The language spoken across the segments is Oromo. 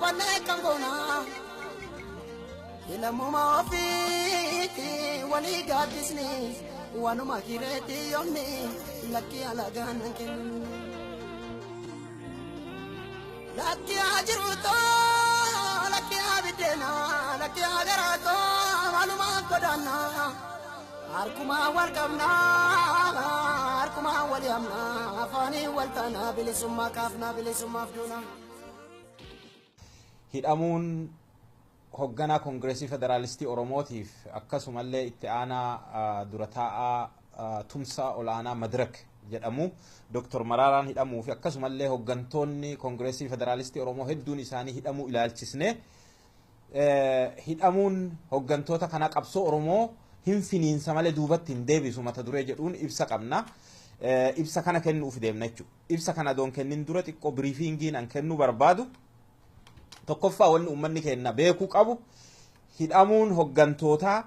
Dubbannee kan goona. Lammummaa ofiiti walii gaaddisni waanuma kireetti yoomni lakkii alagaan kennu. Lakkii haa jiruutoo lakkii haa biddeenaa lakkii haa garaatoo maalumaan godaannaa harkumaan wal qabnaa harkumaan wal yaamnaa afaanii wal taanaa bilisummaa kaafnaa bilisummaaf duunaa. Hidhamuun hogganaa Koongireesii Federaalistii Oromootiif akkasumallee itti aanaa dura taa'aa tumsaa olaanaa Madirak jedhamu Dr. Maraaraan hidhamuu fi akkasumallee hoggantoonni Koongireesii Federaalistii Oromoo hedduun isaanii hidhamuu ilaalchisne, hidhamuun hoggantoota kanaa qabsoo Oromoo hin finiinsa malee duubatti hin deebisu mata duree jedhuun ibsa qabna. Ibsa kana kennuuf deemna jechuudha. Ibsa kana doon kennin dura xiqqoo biriifingiin an kennuu barbaadu. Tokkoffaa, wanni uummanni keenya beekuu qabu, hidhamuun hoggantootaa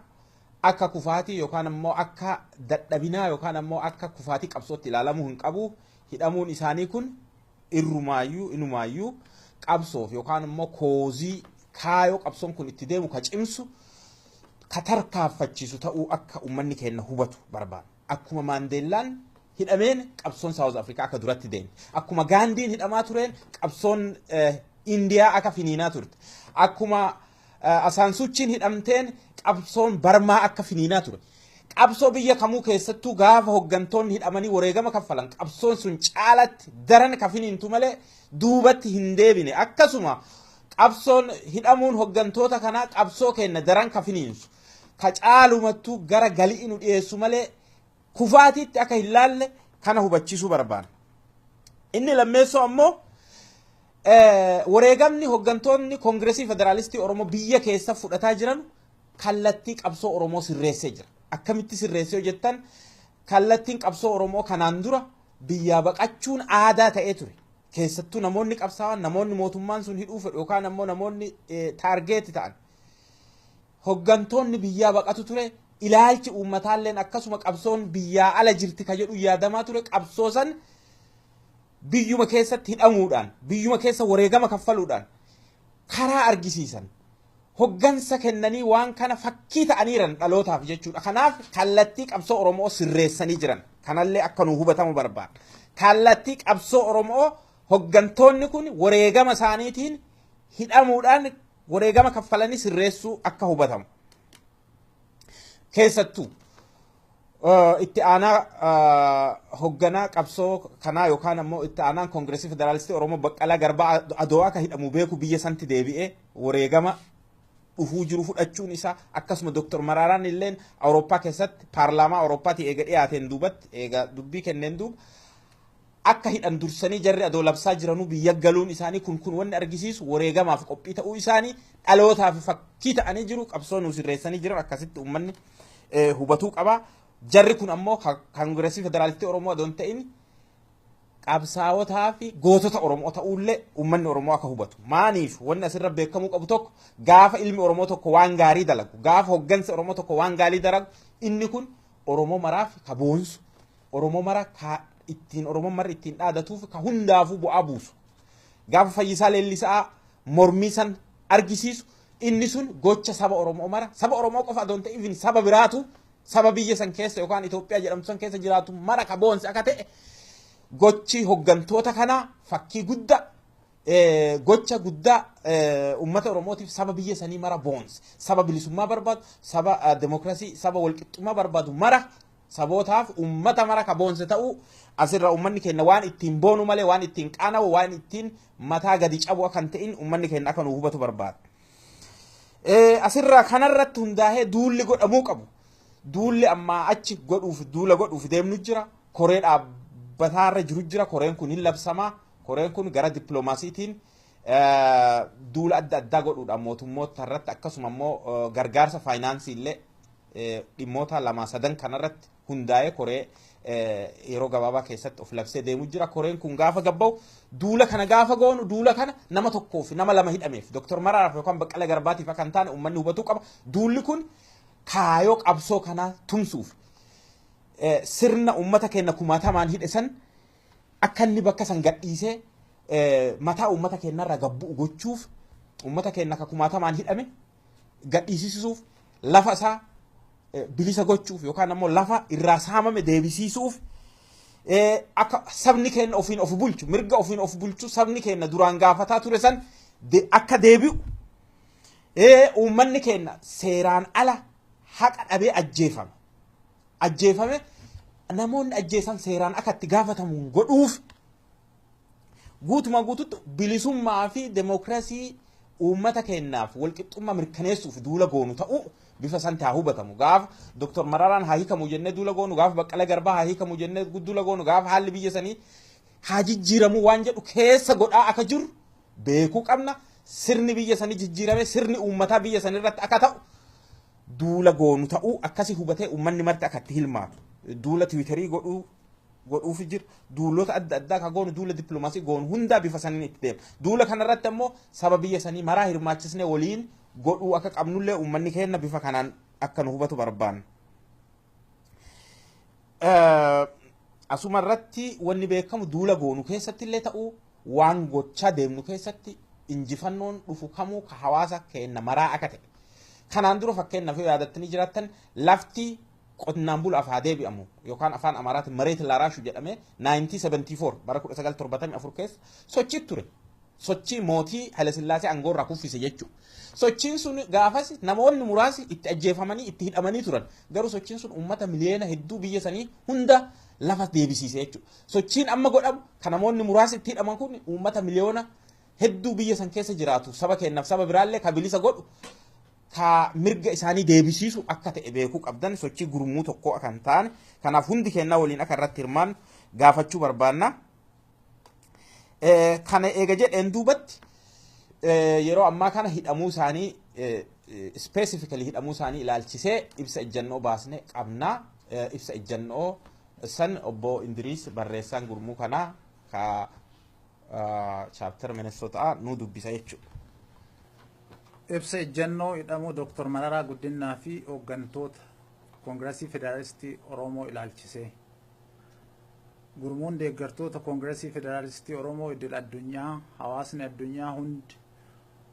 akka kufaatii yookaan ammoo akka dadhabinaa yookaan ammoo akka kufaatii qabsootti ilaalamuu hin qabu. Hidhamuun isaanii kun irrumaayyuu inumaayyuu qabsoof yookaan ammoo koozii kaayoo qabsoon kun itti deemu ka cimsu, ka tarkaanfachiisu ta'uu akka uummanni keenya hubatu barbaada. Akkuma Maandeellaan hidhameen qabsoon Saawuz Afrikaa akka duratti deeme. Akkuma Gaandiin hidhamaa tureen qabsoon Indiyaa akka finiinaa turte. Akkuma Asaansuchiin hidhamteen qabsoon Barmaa akka finiinaa ture. Qabsoo biyya kamuu keessattuu gaafa hoggantoonni hidhamanii wareegama kaffalan qabsoon sun caalatti daran ka finiintu malee duubatti hin deebine. Akkasuma qabsoon hidhamuun hoggantoota kanaa qabsoo keenya daran ka finiinsu, ka caalumattuu gara galii nu dhiyeessu malee kufaatiitti akka hin laalle kana hubachiisuu barbaada. Inni lammeessoo ammoo, wareegamni hoggantoonni Koongireesii Federaalistii Oromoo biyya keessa fudhataa jiran kallattii qabsoo Oromoo sirreessee jira. Akkamitti sirreessee jettan, kallattiin qabsoo Oromoo kanaan dura biyyaa baqachuun aadaa ta'ee ture. Keessattuu namoonni qabsaa'an, namoonni mootummaan sun hidhuu fedhu yookaan ammoo namoonni target ta'an. Hoggantoonni biyyaa baqatu ture. Ilaalchi uummataalleen akkasuma qabsoon biyyaa ala jirti ka jedhu yaadamaa ture. Qabsoo san biyyuma keessatti hidhamuudhaan, biyyuma keessa wareegama kaffaluudhaan karaa argisiisan. Hoggansa kennanii waan kana fakkii ta'aniiran dhalootaaf jechuudha. Kanaaf kallattii qabsoo Oromoo sirreessanii jiran. Kanallee akka nu hubatamu barbaada. Kallattii qabsoo Oromoo hoggantoonni kun wareegama isaaniitiin hidhamuudhaan wareegama kaffalanii sirreessuu akka hubatamu. Keessattuu itti aanaa hogganaa qabsoo kanaa yookaan ammoo itti aanaan Koongireesii Federaalistii Oromoo Baqqalaa Garbaa adoo akka hidhamu beeku biyya santti deebi'ee wareegama dhufuu jiru fudhachuun isaa, akkasuma Dr. Maraaraan illeen Awurooppaa keessatti paarlaamaa Awurooppaatii eega dhiyaateen duubatti, eega dubbii kenneen duuba, akka hidhan dursanii jarri adoo labsaa jiranuu biyya galuun isaanii kun wanni argisiisu wareegamaaf qophii ta'uu isaanii dhalootaaf fakkii ta'anii jiru. Qabsoo nu sirreessanii jiran akkasitti uummanni hubatuu qaba. Jarri kun ammoo Koongireesii Federaalistii Oromoo adoon ta'in qabsaawotaa fi gootota Oromoo ta'uullee uummanni Oromoo akka hubatu. Maaniif, wanni asirra beekamuu qabu tokko, gaafa ilmi Oromoo tokko waan gaarii dalagu, gaafa hoggansi Oromoo tokko waan gaarii dalagu, inni kun Oromoo maraaf ka boonsu, Oromoo mara ka ittiin Oromoo marri ittiin dhaadatuuf, ka hundaafuu bu'aa buusu. Gaafa Fayyisaa Leellisaa mormii san argisiisu, inni sun gocha saba Oromoo mara, saba Oromoo qofa adoon ta'in saba biraatu, saba biyya san keessa yookaan Itoophiyaa jedhamtu san keessa jiraatu mara ka boonse akka ta'e, gochi hoggantoota kanaa fakkii guddaa, gocha guddaa uummata Oromootiif, saba biyya sanii mara boonse, saba bilisummaa barbaadu, saba demokrasii, saba walqixxummaa barbaadu mara, sabootaaf uummata mara ka boonse ta'uu asirra uummanni keenya waan ittiin boonu malee waan ittiin qaana'u, waan ittiin mataa gadi cabu akka hin ta'in uummanni keenya akka nu hubatu barbaada. Asirraa kanarratti hundaa'ee duulli godhamuu qabu. Duulli ammaa achi godhuuf, duula godhuuf deemnu jira. Koree dhaabbataarra jiru jira. Koreen kun hin labsamaa. Koreen kun gara dippiloomaasiitiin duula adda addaa godhuudhaan mootummoota irratti, akkasuma immoo gargaarsa faayinaansii illee, dhimmoota lama sadan kanarratti hundaa'ee koree yeroo gabaabaa keessatti of labsee deemu jira. Koreen kun gaafa gabba'u, duula kana gaafa goonu, duula kana nama tokkoof, nama lama hidhameef, Dr. Maraaraaf yookaan Baqqala Garbaatiif akka hin taane uummanni hubatuu qaba. Duulli kun kaayoo qabsoo kanaa tumsuuf, sirna uummata keenya kumaatamaan hidhe san akka inni bakka san gadhiisee mataa uummata keenyarra gabbu'u gochuuf Uummata keenya akka kumaatamaan hidhame gadhiisisuuf, lafa isaa bilisa gochuuf yookaan ammoo lafa irraa saamame deebisiisuuf, akka sabni keenya ofiin of bulchu, mirga ofiin of bulchu sabni keenya duraan gaafataa ture san akka deebi'u, uummanni keenya seeraan ala haqa dhabee ajjeefame, namoonni ajjeesan seeraan akka itti gaafatamu godhuuf, guutumaa guututti bilisummaa fi demookiraasii uummata keenyaaf walqixxummaa mirkaneessuuf duula goonu ta'uu bifa san haa hubatamu. Gaafa Dr. Mararaan haa hiikamu jennee duula goonu, gaafa Baqqalee Garbaa haa hiikamu jennee duula goonu, gaafa haalli biyya sanii haa jijjiiramu waan jedhu keessa godhaa akka jiru beekuu qabna. Sirni biyya sanii jijjiirame sirni uummataa biyya sanii irratti akka ta'u duula goonu ta'uu akkasi hubatee uummanni marti akka itti hirmaatu. Duula Tiwiitarii godhuuf jira. Duulota adda addaa ka goonu, duula dippiloomaasii goonu hundaa bifa saniin itti deema. Duula kanarratti ammoo saba biyya sanii maraa hirmaachisnee waliin godhuu akka qabnullee uummanni keenya bifa kanaan akka nu hubatu barbaanna. Asuma irratti wanni beekamu, duula goonu keessatti illee ta'uu waan gochaa deemnu keessatti injifannoon dhufu kamuu ka hawaasa keenya maraa akka ta'e. Kanaan dura, fakkeenyaaf, yoo yaadattanii jiraattan, lafti qonnaan bulaaf haa deebi'amu yookaan afaan Amaaraatiin መሬት ላራሹ jedhamee 1974, bara 1974 keessa sochii ture. Sochii mootii Hayilasillaasee aangoorraa kuffise jechuudha. Sochiin sun gaafas namoonni muraasni itti ajjeefamanii itti hidhamanii turan. Garuu sochiin sun uummata miliyoona hedduu biyya sanii hunda lafa deebisiise jechuudha. Sochiin amma godhamu kan namoonni muraasni itti hidhaman kun uummata miliyoona hedduu biyya san keessa jiraatu, saba keenyaaf saba biraallee ka bilisa godhu, ka mirga isaanii deebisiisu akka ta'e beekuu qabdan, sochii gurmuu tokko akka hin taane. Kanaaf hundi kennaa waliin akka irratti hirmaan gaafachuu barbaanna. Kana eega jedheen duubatti, yeroo ammaa kana hidhamuu isaanii, specifically hidhamuu isaanii ilaalchisee ibsa ejjannoo baasne qabna. Ibsa ejjannoo san obbo Indiriis, barreessaan gurmuu kanaa ka chapter Minnesota, nu dubbisa jechuudha. Ibsa ejjannoo hidhamuu Dr. Mararaa Guddinaa fi hooggantoota Koongiresii Federaalistii Oromoo ilaalchisee. Gurmuun deeggartoota Koongiresii Federaalistii Oromoo idil addunyaa, hawaasni addunyaa hundi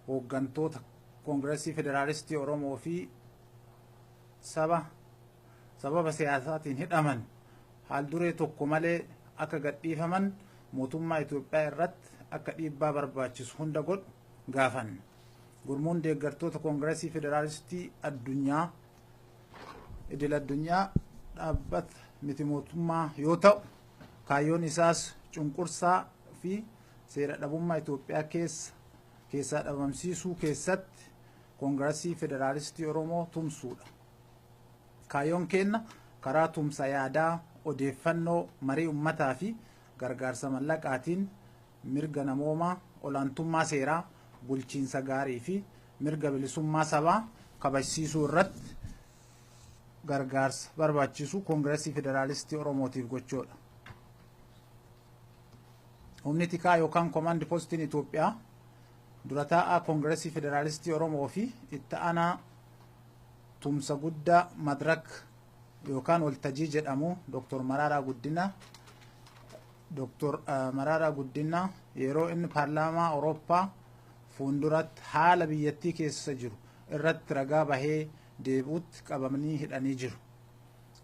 hooggantoota Koongiresii Federaalistii Oromoo fi sababa siyaasaatiin hidhaman haal duree tokko malee akka gadhiifaman mootummaa Itoophiyaa irratti akka dhiibbaa barbaachisu hunda godhu gaafanna. Gurmuun deeggartoota Koongiresii Federaalistii addunyaa idil addunyaa dhaabbata miti mootummaa yoo ta'u, kaayyoon isaas cunqursaa fi seera dhabummaa Itoophiyaa keessaa dhabamsiisuu keessatti Koongiresii Federaalistii Oromoo tumsuudha. Kaayyoon keenya karaa tumsa yaadaa, odeeffannoo, marii ummataa fi gargaarsa mallaqaatiin mirga namoomaa, olaantummaa seeraa, bulchiinsa gaarii fi mirga bilisummaa sabaa kabajsiisuu irratti gargaarsa barbaachisu Koongiresii Federaalistii Oromootiif gochuudha. Humni tikaa yookaan koomaandi poostiin Itoophiyaa dura taa'aa Koongiresii Federaalistii Oromoo fi itti aanaa tumsa guddaa Madirak yookaan waltajjii jedhamu Dr. Mararaa Guddinaa, Dr. Mararaa Guddinaa yeroo inni paarlaamaa Awurooppaa fuulduratti haala biyyattii keessa jiru irratti ragaa bahee deebi'utti qabamanii hidhanii jiru.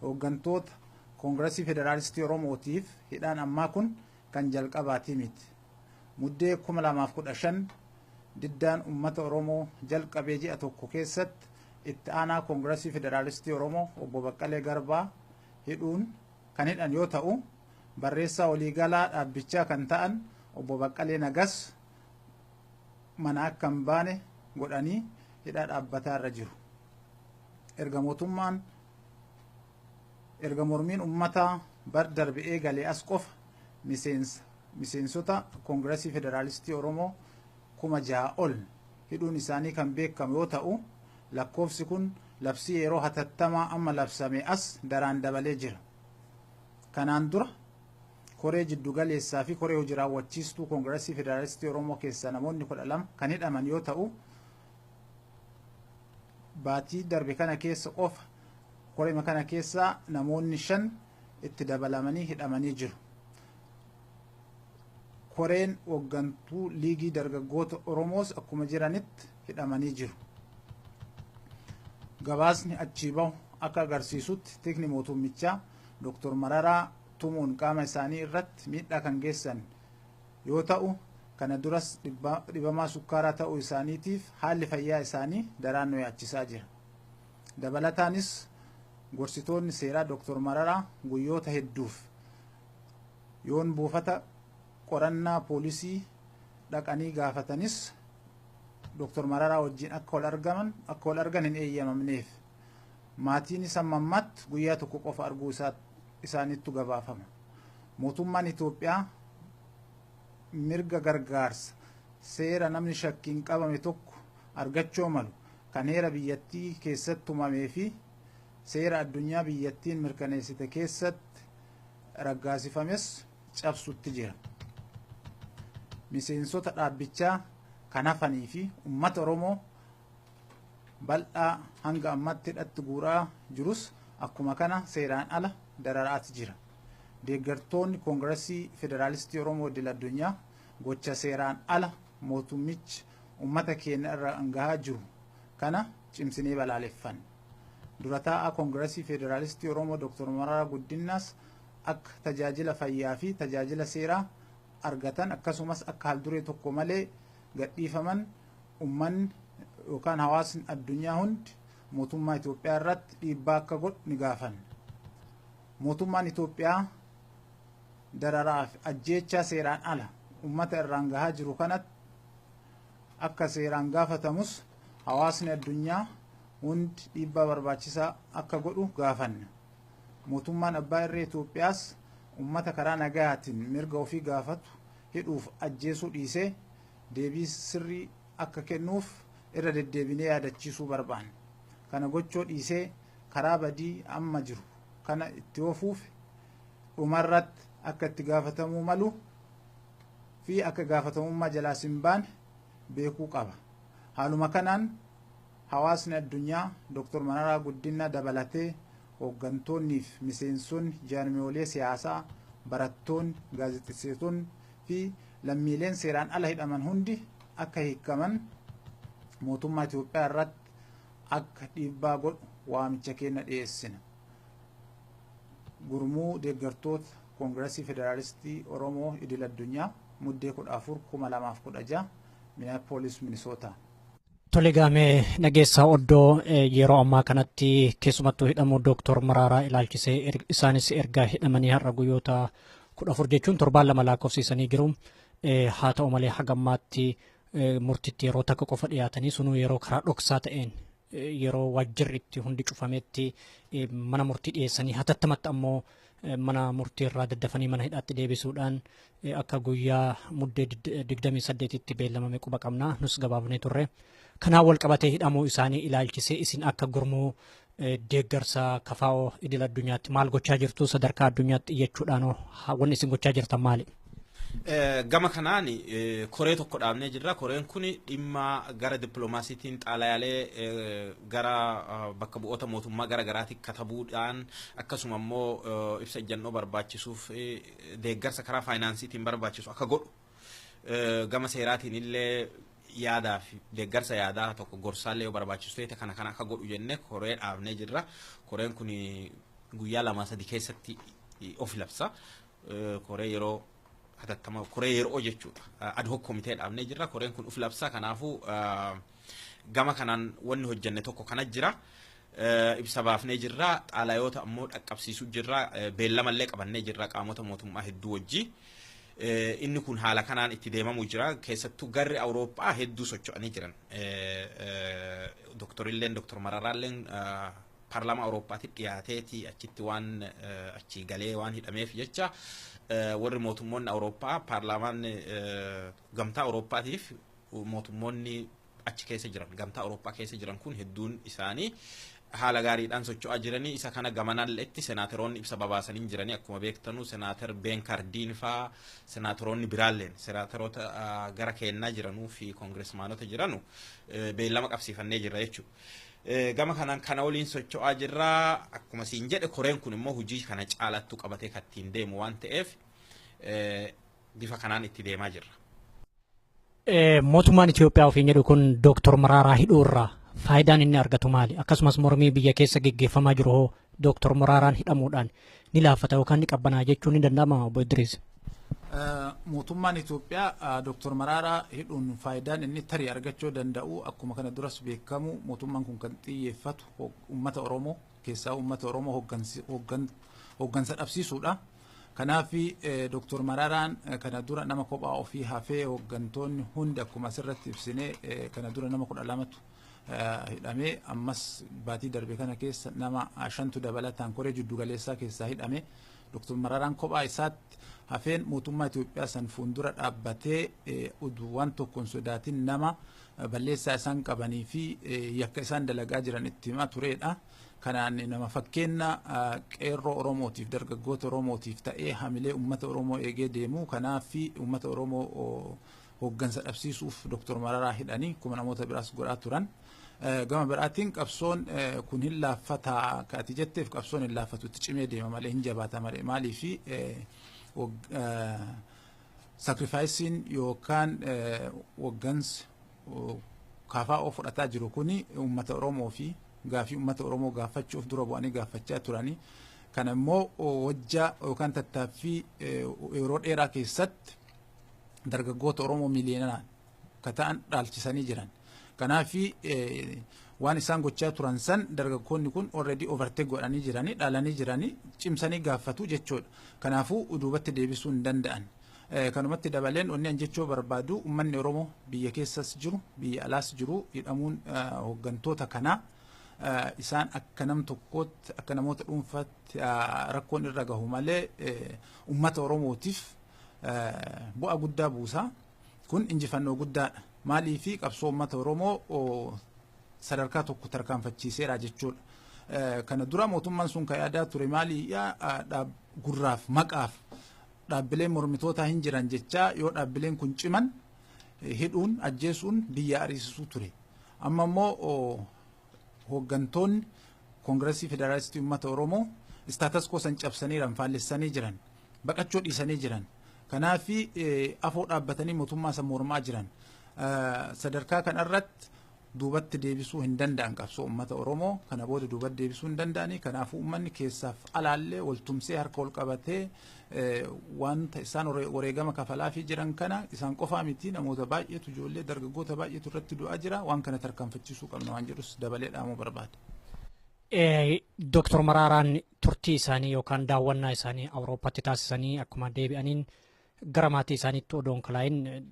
Hooggantoota Koongiresii Federaalistii Oromootiif hidhaan ammaa kun kan jalqabaatii miti. Muddee 2015 diddaan uummata Oromoo jalqabee ji'a tokko keessatti itti aanaa Koongiresii Federaalistii Oromoo obbo Baqqalee Garbaa hidhuun kan hidhan yoo ta'u, barreessaa waliigalaa dhaabbichaa kan ta'an obbo Baqqalee Nagas mana akka hin baane godhanii hidhaa dhaabbataa irra jiru. Erga mootummaan erga mormiin uummataa bar darbe eegalee as qofa miseensota Koongiresii Federaalistii Oromoo 6,000 ol hidhuun isaanii kan beekamu yoo ta'u, lakkoofsi kun labsii yeroo hatattamaa amma labsame as daraan dabalee jira. Kanaan dura koree jiddugaleessaa fi koree hojii raawwachiistuu Koongiresii Federaalistii Oromoo keessaa namoonni 12 kan hidhaman yoo ta'u, baatii darbe kana keessa qofa koree kana keessaa namoonni 5 itti dabalamanii hidhamanii jiru. Koreen hooggantuu Liigii Dargaggoota Oromoos akkuma jiranitti hidhamanii jiru. Gabaasni achii bahu akka agarsiisutti tikni mootummichaa Dr. Mararaa tumuun qaama isaanii irratti miidhaa kan geessan yoo ta'u, kana duras dhibamaa sukkaaraa ta'uu isaaniitiif haalli fayyaa isaanii daraan nu yaachisaa jira. Dabalataanis gorsitoonni seeraa Dr. Mararaa guyyoota hedduuf yoon buufata qorannaa poolisii dhaqanii gaafatanis Dr. Mararaa wajjin akka wal argaman akka wal argan hin eeyyamamneef. Maatiin isa mammaatti guyyaa tokko qofa arguu isaanittu gabaafama. Mootummaan Itoophiyaa mirga gargaarsa seera namni shakkiin qabame tokko argachuu malu kan heera biyyattii keessatti tumamee fi seera addunyaa biyyattiin mirkaneessite keessatti raggaasifames cabsutti jira. Miseensota dhaabbichaa kan hafanii fi uummata Oromoo bal'aa hanga ammatti hidhatti guuraa jirus akkuma kana seeraan ala dararaati jira. Deeggartoonni Koongiresii Federaalistii Oromoo idil addunyaa gocha seeraan ala mootummichi uummata keenya irra gahaa jiru kana cimsinee balaaleffanna. Dura taa'aa Koongiresii Federaalistii Oromoo Dr. Mararaa Guddinaas akka tajaajila fayyaa fi tajaajila seeraa argatan, akkasumas akka haalduree tokko malee gadhiifaman uummanni yookaan hawaasni addunyaa hundi mootummaa Itoophiyaa irratti dhiibbaa akka godhu ni gaafanna. Mootummaan Itoophiyaa dararaa fi ajjeechaa seeraan ala uummata irraan gahaa jiru kanatti akka seeraan gaafatamus hawaasni addunyaa hundi dhiibbaa barbaachisaa akka godhu gaafanna. Mootummaan abbaa irree Itoophiyaas uummata karaa nagayaatiin mirga ofii gaafatu hidhuuf ajjeesuu dhiisee deebii sirrii akka kennuuf irra deddeebinee yaadachiisuu barbaanna. Kana gochuu dhiisee karaa badii amma jiru kana itti oofuuf dhumarratti akka itti gaafatamuu malu fi akka gaafatamummaa jalaas hin baane beekuu qaba. Haaluma kanaan hawaasni addunyaa Dr. Mararaa Guddinaa dabalatee hooggantoonnii fi miseensonni jaarmiyoolee siyaasaa, barattoonni, gaazexeessitoonni fi lammiileen seeraan ala hidhaman hundi akka hiikaman mootummaa Itoophiyaa irratti akka dhiibbaa godhu waamicha keenya dhiyeessina. Gurmuu deeggartoota Koongiresii Federaalistii Oromoo idil addunyaa, Muddee 14, 2016, Minneapolis, Minnesota. Tole, gaamee nageessaa oddoo yeroo ammaa kanatti keessumattuu hidhamuu Dooktor Mararaa ilaalchisee, isaanis erga hidhamanii har'a guyyoota 14 jechuun torbaan 2 lakkoofsisanii jiru. Haa ta'u malee haga ammaatti murtitti yeroo takka qofa dhiyaatanii, sunuu yeroo karaa dhoksaa ta'een, yeroo waajjirri itti hundi cufametti mana murtii dhiyeessanii, hatattamatti ammoo mana murtii irraa daddafanii mana hidhaatti deebisuudhaan akka guyyaa Muddee 28tti beellamame quba qabna, nus gabaafnee turre. Kanaan wal qabatee hidhamuu isaanii ilaalchisee isin akka gurmuu deeggarsa KFO idil addunyaatti maal gochaa jirtu? Sadarkaa addunyaatti iyyachuudhaan wanni isin gochaa jirtan maali? Gama kanaan koree tokko dhaabnee jirra. Koreen kun dhimma gara dippiloomaasiitiin xaalayaalee gara bakka bu'oota mootummaa gara garaatti katabuudhaan, akkasuma immoo ibsa ejjennoo barbaachisuuf deeggarsa karaa faayinaansiitiin barbaachisu akka godhu, gama seeraatiin illee yaadaa fi deeggarsa yaadaa tokko gorsaallee yoo barbaachisu ta'e kana akka godhu jennee koree dhaabnee jirra. Koreen kun guyyaa 2 3 keessatti of labsa. Koree yeroo hatattama, koree yeroo jechuudha. Ad hoc komitee dhaabnee jirra. Koreen kun uf labsa. Kanaafuu gama kanaan wanni hojjenne tokko kana jira. Ibsa baafnee jirra. Xaalayoota ammoo dhaqqabsiisuu jirra. Beellamallee qabannee jirra qaamota mootummaa hedduu wajji. Inni kun haala kanaan itti deemamu jira. Keessattuu garri Awurooppaa hedduu socho'anii jiran. Doktorilleen, Doktor Mararaalleen paarlaamaa Awurooppaatti dhiyaateeti achitti waan achi galee waan hidhameef jecha, warri mootummoonni Awurooppaa, paarlaamaan gamtaa Awurooppaatiif mootummoonni achi keessa jiran, gamtaa Awurooppaa keessa jiran kun hedduun isaanii haala gaariidhaan socho'aa jiranii. Isa kana gamanalleetti senaateroonni ibsa babaasanii jiranii. Akkuma beektanu Senaater Ben Kardiin faa, senaateroonni biraalleen, senaateroota gara keennaa jiranuu fi koongiresmaanota jiranu beellama qabsiifannee jirra jechuudha. Gama kanaan kana waliin socho'aa jirra. Akkuma siin jedhe, koreen kun immoo hojii kana caalattu qabatee kan ittiin deemu waan ta'eef Bifa kanaan itti deemaa jirra. Mootummaan Itoophiyaa ofiin jedhu kun Dooktor Maraaraa hidhuu irraa faayidaan inni argatu maali? Akkasumas mormii biyya keessa geggeeffamaa jiru hoo Dooktor Maraaraan hidhamuudhaan ni laaffata yookaan ni qabbanaa jechuun ni danda'ama, obbo Idriis? Mootummaan Itoophiyaa Dooktor Maraaraa hidhuun faayidaan inni tarii argachuu danda'u, akkuma kana duras beekamu, mootummaan kun kan xiyyeeffatu uummata Oromoo keessaa uummata Oromoo hooggansa dhabsiisuudha. Kanaaf Dooktor Maraaraan kana dura nama kophaa ofii hafee, hooggantoonni hundi akkuma asirratti ibsinee kana dura nama 12tu hidhamee, ammas baatii darbe kana keessa nama shantu dabalataan koree jiddugaleessaa keessaa hidhame. Dooktor Maraaraan kophaa isaatti hafeen mootummaa Itoophiyaa san fuuldura dhaabbatee uduu waan tokko hin sodaatin nama balleessaa isaan qabanii fi yakka isaan dalagaa jiran itti himaa turedha. Kanaan nama fakkeenya qeerroo Oromootiif, dargaggoota Oromootiif ta'ee hamilee uummata Oromoo eegee deemu. Kanaaf uummata Oromoo hooggansa dhabsiisuuf Dooktor Mararaa hidhanii kuma namoota biraas godhaa turan. Gama biraatiin qabsoon kun hin laaffataa ka ati jetteef, qabsoon hin laaffatu, itti cimee deema malee, hin jabaata malee. Maaliifi, sacrificeiin yookaan hooggansi KFO fudhataa jiru kuni uummata Oromoo fi gaafii uummata Oromoo gaafachuuf dura bu'anii gaafachaa turanii. Kana immoo hojjaa yookaan tattaaffii yeroo dheeraa keessatti dargaggoota Oromoo miliyoonaan ka ta'an dhaalchisanii jiran. Kanaafi waan isaan gochaa turan san dargaggoonni kun already overtake godhanii jiranii, dhaalanii jiranii, cimsanii gaafatu jechuudha. Kanaafuu duubatti deebisuu hin danda'an. Kanumatti dabaleen wanni an jechuu barbaadu, uummanni Oromoo biyya keessas jiru, biyya alaas jiru, hidhamuun hooggantoota kanaa isaan akka nam tokkootti, akka namoota dhuunfaatti rakkoon irra gahu malee uummata Oromootiif bu'aa guddaa buusa. Kun injifannoo guddaadha. Maaliifi, qabsoo uummata Oromoo sadarkaa tokko tarkaanfachiiseera jechuudha. Kana dura mootummaan sun kan yaadaa ture maali? Gurraaf maqaaf dhaabbileen mormitootaa hin jiran jechaa, yoo dhaabbileen kun ciman hidhuun, ajjeesuun, biyya ariisisuu ture. Amma immoo hooggantoonni Koongiresii Federaalistii Uummata Oromoo status quo san cabsanii jiran, faallessanii jiran, baqachuu dhiisanii jiran. Kanaafi afoo dhaabbatanii mootummaa san mormaa jiran. Sadarkaa kanarratti duubatti deebisuu hin danda'an qabsoo uummata Oromoo kana booda duubatti deebisuu hin danda'ani. Kanaafuu uummanni keessaaf alaallee waltumsee, harka wal qabatee, wanta isaan wareegama kafalaafii jiran kana, isaan qofaa miti, namoota baay'eetu, ijoollee dargaggoota baay'eetu irratti du'aa jira, waan kana tarkaanfachiisuu qabna waan jedhus dabalee dhaamuu barbaada. Dooktor Maraaraan turtii isaanii yookaan daawwannaa isaanii Awurooppaatti taasisanii akkuma deebi'aniin gara maatii isaaniitti odoo hin kalaa'in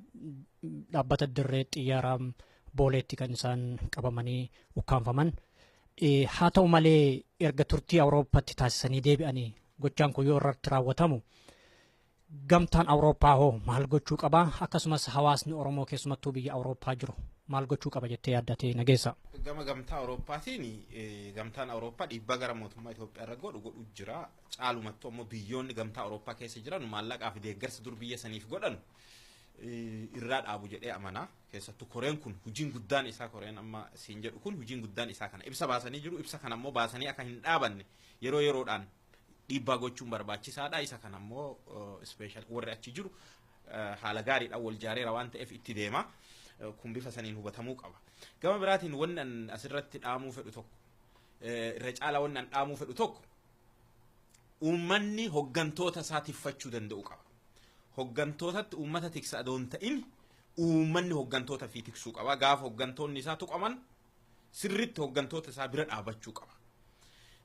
dhaabbata dirree xiyyaara Booleetti kan isaan qabamanii ukkaanfaman. Haa ta'u malee, erga turtii Awurooppaatti taasisanii deebi'anii gochaan kun yoo irratti raawwatamu, gamtaan Awurooppaa hoo maal gochuu qaba? Akkasumas hawaasni Oromoo keessumattuu biyya Awurooppaa jiru maal gochuu qaba jettee yaaddatee, Nageessa? Gama gamtaa Awurooppaatiin, gamtaan Awurooppaa dhiibbaa gara mootummaa Itoophiyaa irra godhu jira. Caalumattuu ammoo biyyoonni gamtaa Awurooppaa keessa jiran maallaqaa fi deeggarsa dur biyya saniif godhan irraa dhaabu jedhee amana. Keessattuu koreen kun hojiin guddaan isaa, koreen amma siin jedhu kun hojiin guddaan isaa kana ibsa baasanii jiru. Ibsa kana ammoo baasanii akka hin dhaabanne yeroo yeroodhaan dhiibbaa gochuun barbaachisaadha. Isa kana ammoo special warri achi jiru haala gaariidhaan wal jaareera waan ta'eef itti deema. Kun bifa saniin hubatamuu qaba. Gama biraatiin wanni an asirratti dhaamuu fedhu tokko, irra caalaa wanni an dhaamuu fedhu tokko, uummanni hoggantoota isaa tiffachuu danda'u qaba. Hoggantootatti uummata tiksa adoon ta'in, uummanni hoggantoota fi tiksuu qaba. Gaafa hoggantoonni isaa tuqaman sirritti hoggantoota isaa bira dhaabachuu qaba.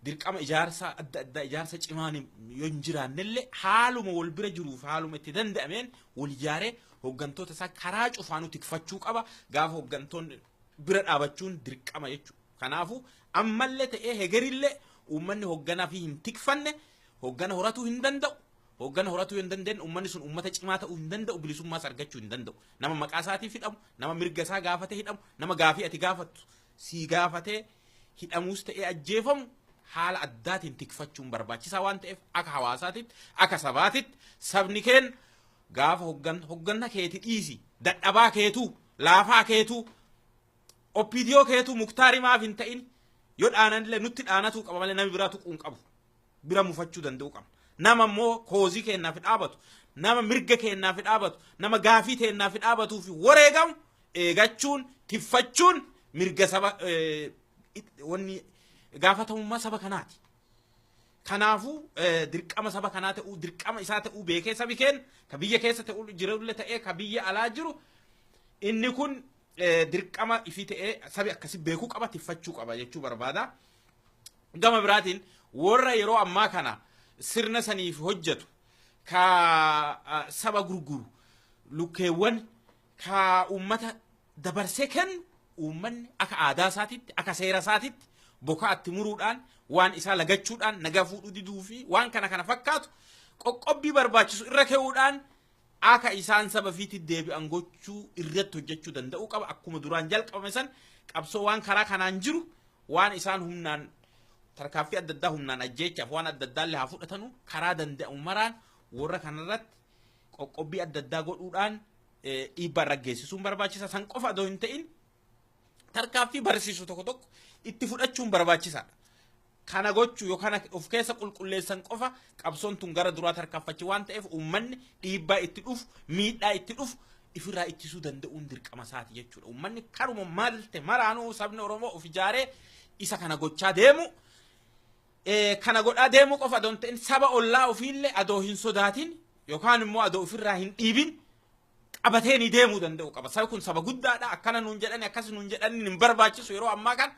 Dirqama ijaarsa adda addaa, ijaarsa cimaan yoo hin jiraannellee, haaluma wal bira jiruuf haaluma itti danda'ameen wal ijaaree hoggantoota isaa karaa cufaanuu tikfachuu qaba. Gaafa hoggantoonni bira dhaabachuun dirqama jechuudha. Kanaafuu ammallee ta'ee hegerillee uummanni hogganaa fi hin tikfanne hoggana horatuu hin danda'u. Hoggana horatuu hin dandeenye, uummanni sun uummata cimaa ta'uu hin danda'u, bilisummaas argachuu hin danda'u. Nama maqaa isaatiif hidhamu, nama mirga isaa gaafatee hidhamu, nama gaafii ati gaafattu sii gaafatee hidhamuus ta'ee ajjeefamu haala addaatiin tikfachuun barbaachisaa waan ta'eef, akka hawaasaatitti, akka sabaatitti, sabni keen gaafa hogganna keeti dhiisi, dadhabaa keetuu, laafaa keetuu, OPDO keetuu Muktaarii maaf hin ta'in yoo dhaananillee nutti dhaanatuu qaba malee namni biraa tuquu hin qabu. Bira mufachuu danda'uu qabna. Nama immoo cause keenyaaf dhaabatu, nama mirga keenyaaf dhaabatu, nama gaafii teenyaaf dhaabatuu fi wareegamu eegachuun, tiffachuun mirga saba, wanni gaafatamummaa saba kanaati. Kanaafuu dirqama saba kanaa ta'uu, dirqama isaa ta'uu beekee, sabi keenya ka biyya keessa ta'uu jirullee ta'ee ka biyya alaa jiru, inni kun dirqama ifii ta'ee sabi akkasi beekuu qaba, tiffachuu qaba jechuu barbaada. Gama biraatiin warra yeroo ammaa kana sirna saniif hojjetu, ka saba gurguru, lukkeewwan ka uummata dabarsee kennu, uummanni akka aadaa isaatitti, akka seera isaatitti bokaatti muruudhaan, waan isaa lagachuudhaan, nagaa fuudhuu diduu fi waan kana kana fakkaatu qoqqobbii barbaachisu irra ka'uudhaan akka isaan saba fiitti deebi'an gochuu irratti hojjechuu danda'uu qaba. Akkuma duraan jalqabame san qabsoo waan karaa kanaan jiru, waan isaan humnaan tarkaaffii adda addaa, humnaan ajjeechaaf waan adda addaa illee haa fudhatanu, karaa danda'u maraan warra kanarratti qoqqobbii adda addaa godhuudhaan dhiibbaa irra geessisuun barbaachisa. San qofa adoo hin ta'in tarkaaffii barsiisu tokko tokko itti fudhachuun barbaachisaadha. Kana gochuu yookaan of keessa qulqulleessan qofa qabsoon tun gara duraa tarkaanfachi waan ta'eef, uummanni dhiibbaa itti dhufu, miidhaa itti dhufu ifirraa ittisuu danda'uun dirqama isaati jechuudha. Uummanni karuma malte maraanuu sabni Oromoo of ijaaree isa kana gochaa deemu, kana godhaa deemuu qofa adoo hin ta'in, saba ollaa ofiillee adoo hin sodaatin yookaan immoo adoo ofirraa hin dhiibin qabatee ni deemuu danda'u qaba. Sabi kun saba guddaadha, akkana nuun jedhani, akkas nuun jedhani hin barbaachisu. Yeroo ammaa kan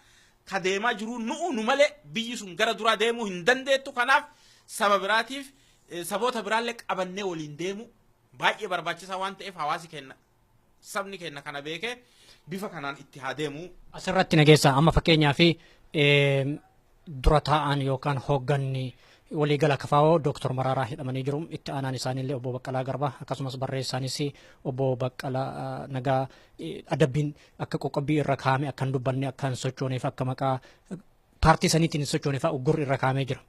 ka deemaa jiru nu'u nu malee biyyi sun gara duraa deemuu hin dandeettu. Kanaaf saba biraatiif, saboota biraallee qabannee waliin deemu baay'ee barbaachisaa waan ta'eef, hawaasi keenya, sabni keenya kana beekee bifa kanaan itti haa deemu. Asirratti nageessa, amma fakkeenyaa fi dura taa'an yookaan hoogganni waliigala KFO Dooktor Maraaraa hidhamanii jiru. Itti aanaan isaaniillee obbo Baqqalaa Garbaa, akkasumas barreessaanis obbo Baqqalaa Nagaa adabbiin akka qoqqobbii irra kaa'ame, akka hin dubbanne, akka hin sochooneef, akka maqaa paartii saniitiin hin sochooneef uggurri irra kaa'amee jira.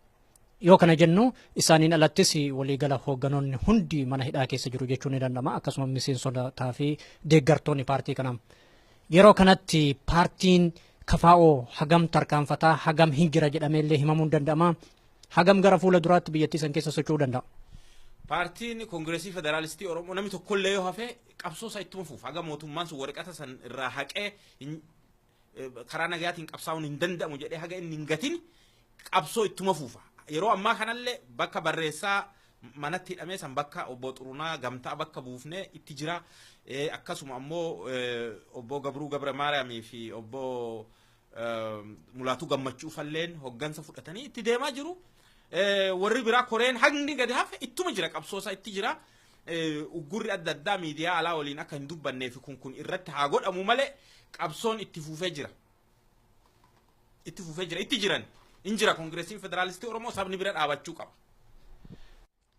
Yoo kana jennu isaaniin alattis waliigala hoogganoonni hundi mana hidhaa keessa jiru jechuun ni danda'ama. Akkasuma miseensotaa fi deeggartoonni paartii kanaa. Yeroo kanatti paartiin KFO hagam tarkaanfataa, hagam hin jira jedhamee illee himamuu ni danda'ama. Hagam gara fuula duraatti biyyattii san keessa socho'uu danda'a? Paartiin Koongireesii Federaalistii Oromoo namni tokkollee yoo hafe qabsoo isaa ittuma fufa. Haga mootummaan sun waraqata san irraa haqee karaa nagayaatiin qabsaa'uun hin danda'amu jedhee haga inni hin gatin qabsoo ittuma fufa. Yeroo ammaa kanallee bakka barreessaa manatti hidhamee san bakka obbo Xurunaa Gamtaa bakka buufnee itti jira. Akkasuma ammoo obbo Gabruu Gabra Maariyaamii fi obbo Mulaatuu Gammachuu falleen hoggansa fudhatanii itti deemaa jiru. Warri biraa koreen hagni gadi hafe ittuma jira, qabsoo isaa itti jira. Uggurri adda addaa miidiyaa alaa waliin akka hin dubbanneef kun irratti haa godhamu malee qabsoon itti fufee jira. Itti fufee jira, itti jiran. In jira Koongireesiin Federaalistii Oromoo, sabni bira dhaabachuu qaba.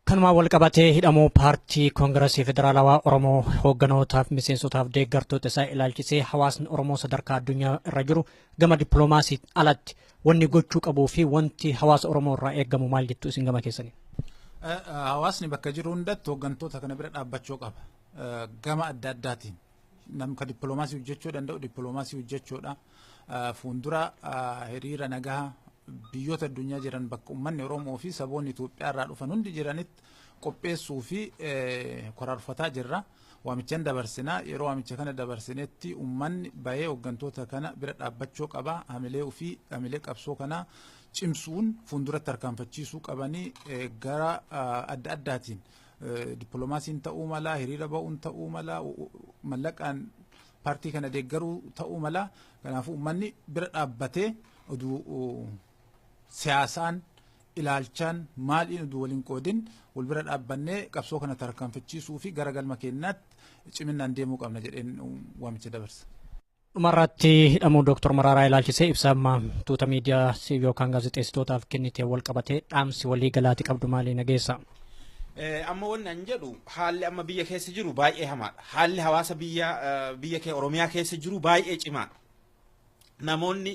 Kanumaan wal qabatee hidhamuu paartii Koongireesii Federaalawaa Oromoo hoogganootaaf, miseensotaaf, deeggartoota isaa ilaalchisee hawaasni Oromoo sadarkaa addunyaa irra jiru gama dippiloomaasii alatti wanni gochuu qabuu fi wanti hawaasa Oromoo irraa eeggamu maal jettu isin gama keessanii? Hawaasni bakka jiru hundatti hooggantoota kana bira dhaabbachuu qaba. Gama adda addaatiin. Namni ka dippiloomaasii hojjechuu danda'u dippiloomaasii hojjechuudha. Fuuldura hiriira nagaa biyyoota addunyaa jiran bakka uummanni Oromoo fi saboonni Itoophiyaa irraa dhufan hundi jiranitti qopheessuu fi karoorfataa jirra. Waamichan dabarsinaa, yeroo waamicha kana dabarsinetti uummanni bahee hooggantoota kana bira dhaabbachuu qaba. Hamilee ofii, hamilee qabsoo kanaa cimsuun fuulduratti tarkaanfachiisuu qabanii gara adda addaatiin, dippiloomaasiin ta'uu mala, hiriira ba'uun ta'uu mala, mallaqaan paartii kana deeggaruu ta'uu mala. Kanaafuu uummanni bira dhaabbatee oduu siyaasaan, ilaalchaan, maaliin oduu waliin qoodin wal bira dhaabbannee qabsoo kana tarkaanfachiisuu fi gara galma keenyaatti ciminaan deemuu qabna jedheen waamicha dabarsa. Dhumarratti hidhamuu Dooktor Maraaraa ilaalchisee ibsa amma tuuta miidiyaa yookaan gaazexeessitootaaf kennite wal qabatee dhaamsi walii galaati qabdu maali, nageessa? Amma wanni an jedhu, haalli amma biyya keessa jiru baay'ee hamaadha. Haalli hawaasa biyya kee Oromiyaa keessa jiru baay'ee cimaadha. Namoonni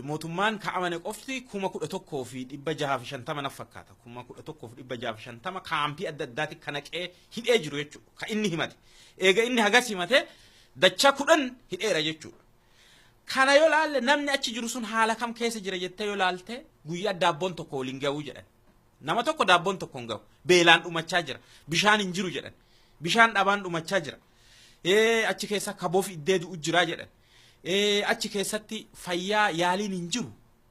mootummaan kaa'amane qofti 11,650 naf fakkaata. 11,650 kaampii adda addaatti kan naqee hidhee jiru jechuudha. Kan inni himate. Eega inni hagas himate dachaa 10 hidheera jechuudha. Kana yoo laalle, namni achi jiru sun haala kam keessa jira jettee yoo laalte, guyyaa daabboon tokko waliin ga'uu jedhan. Nama tokko daabboon tokko hin gahu. Beelaan dhumachaa jira. Bishaan hin jiru jedhan. Bishaan dhabaan dhumachaa jira. Achi keessa kaboof iddee du'u jira jedhan. Achi keessatti fayyaa yaaliin hin jiru.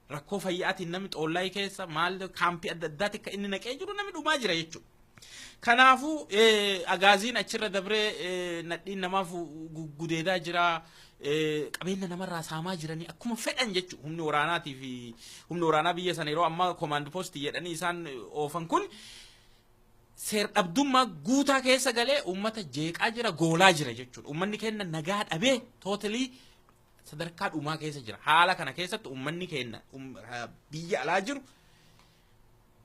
Rakkoo fayyaatiin namni xoollaayii keessa maal kaampii adda addaatti akka inni naqee jiru namni dhumaa jira jechuudha. Kanaafuu agaaziin achirra dabree nadhiin namaaf gudeedaa jira. Qabeenya namarraa saamaa jiranii akkuma fedhan jechuudha. Humni waraanaatii fi humni waraanaa biyya sana yeroo ammaa koomaand poostii jedhanii isaan oofan kun seer-dhabdummaa guutaa keessa galee uummata jeeqaa jira, goolaa jira jechuudha. Uummanni keenya nagaa dhabee tootalii sadarkaa dhumaa keessa jira. Haala kana keessatti uummanni keenya biyya alaa jiru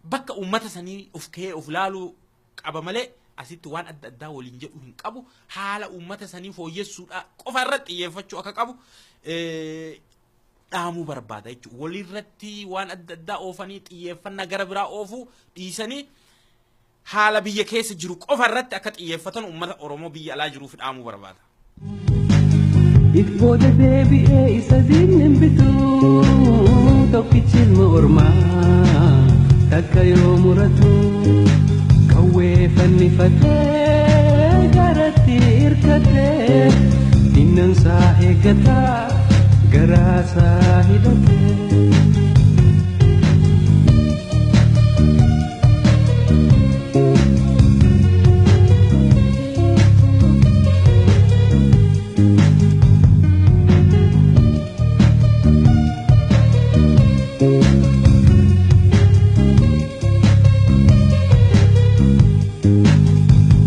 bakka uummata sanii of ka'ee of laaluu qaba malee asitti waan adda addaa waliin jedhu hin qabu. Haala uummata sanii fooyyessuudha qofa irratti xiyyeeffachuu akka qabu dhaamuu barbaada jechuudha. Walirratti waan adda addaa oofanii xiyyeeffannaa gara biraa oofuu dhiisanii haala biyya keessa jiru qofa irratti akka xiyyeeffatan uummata Oromoo biyya alaa jiruuf dhaamuu barbaada. If booda deebi'ee isa diinni hin bitu tokkichi ilma ormaa takka yoo muratu qawwee fannifatee garatti hirkatee dinnansaa eeggataa garaasaa hidhatee.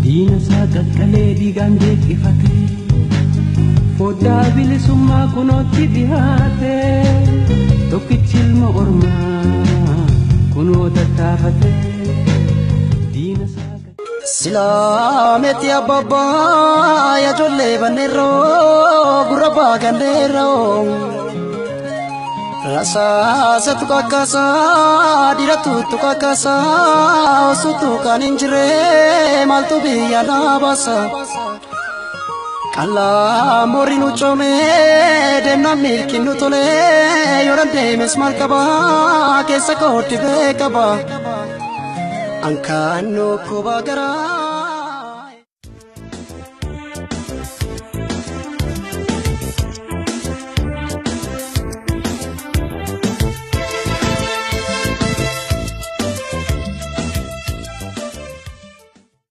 Diina isaa qaqqalee dhiigaan jeeqifate foddaa bilisummaa kunootti dhihaate tokkichi ilma ormaa kunoo tattaafate diina isaa. Silaametti abbabbaa ijoollee banneerroo gurra baaganneerroo rasaasatu kakkaasaa dhiiratu kakkaasaa osuutu kan hin jirre maaltu biyya naa baasa qal'aa moorri nu coomee deemnaan milkiin nu tolee yoo dandeemes maal qabaa keessa kootti beekaba ankaannoo kubaa garaa.